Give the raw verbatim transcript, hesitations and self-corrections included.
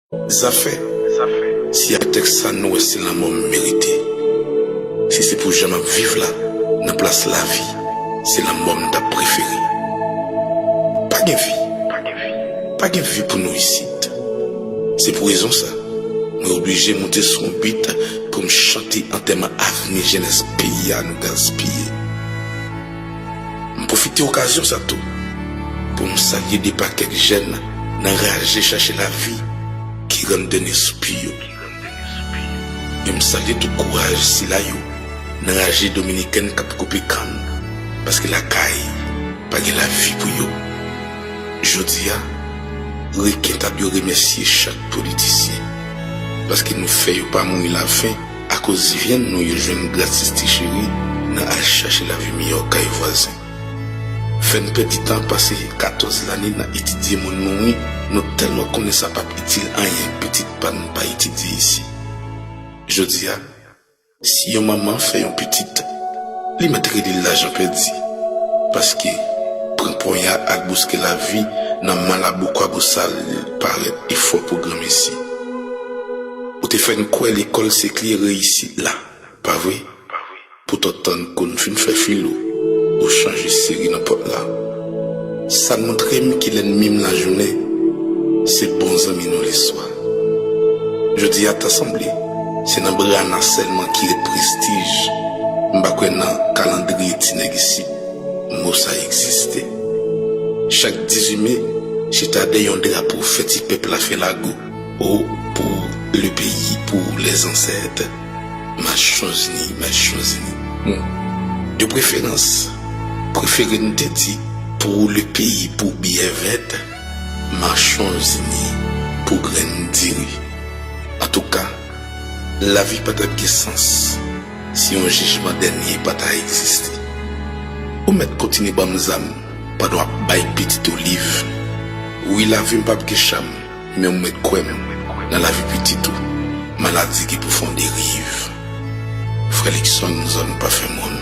Zafè, si a tèks sa nou wè se lanmò m merite. Si se pou jan m ap viv la, nan plas lavi, se lanmò m t ap prefere. Pa gen vi. Pa gen vi pou nou isit. Se pou rezon sa, mwen oblije moute sou yon bit pou m chante antèman avni jenès peyi a nou gaspiye. M pwofite okazyon sa tou pou m salye de pakèt jèn nan raje chache lavi ki rann dènye soupi yo. E m salye tout kouraj sila yo nan raje dominikèn k ap koupe kann, paske lakay pa gen lavi pou yo. Jodi a, reken t ap dwe remèsye chak politisyen, paske nou fè yo pa mouri lafen akoz vyann nou yo jwenn gratis ti cheri nan al chache lavi miyò kay vwazen. Fè n pèdi tan pase katòz lane nan etidye moun mouri, nou tèlman konnen sa p ap itil anyen pitit pa n pa etidye isi. Jodi a, si yon manman fè yon pitit, li mèt rele l lajan pèdi, paske pran ponya ak bouske lavi nan malabou kwabosal parèt efò pou granmesi. Ou te fè n kwè lekòl se kle reyisit la, pa vre? Poutan tann kou n fin fè filo, ou chanje seri nan pòt la. Sa n montre m ki lènmi m lajounen, se bon zanmi nou leswa. Jodi a ta sanble, se nan bra n a sèlman ki ret prestij. M pa kwè nan kalandriye ti nèg isit, mo sa egziste. Chak dizuit me, chita dèyè yon drapo fè ti pèp la fè lago. O, pour le pays, pour les ancêtres. Machanzini, machanzini. Hmm. De preferans, prefere n te di pour le pays, pour biyè vèt, machanzini, pou grenn diri. Antouka, lavi pa t ap gen sans si yon jijman dènye pa ta egziste. Ou mèt kontinye ban m zam pandan w ap bay pitit ou liv. Wi, lavi m p ap gen cham, men ou mèt kwè m nan lavi pitit ou. Maladi gen pou fè yon deriv. Frè Luckson, zòn pa fè moun,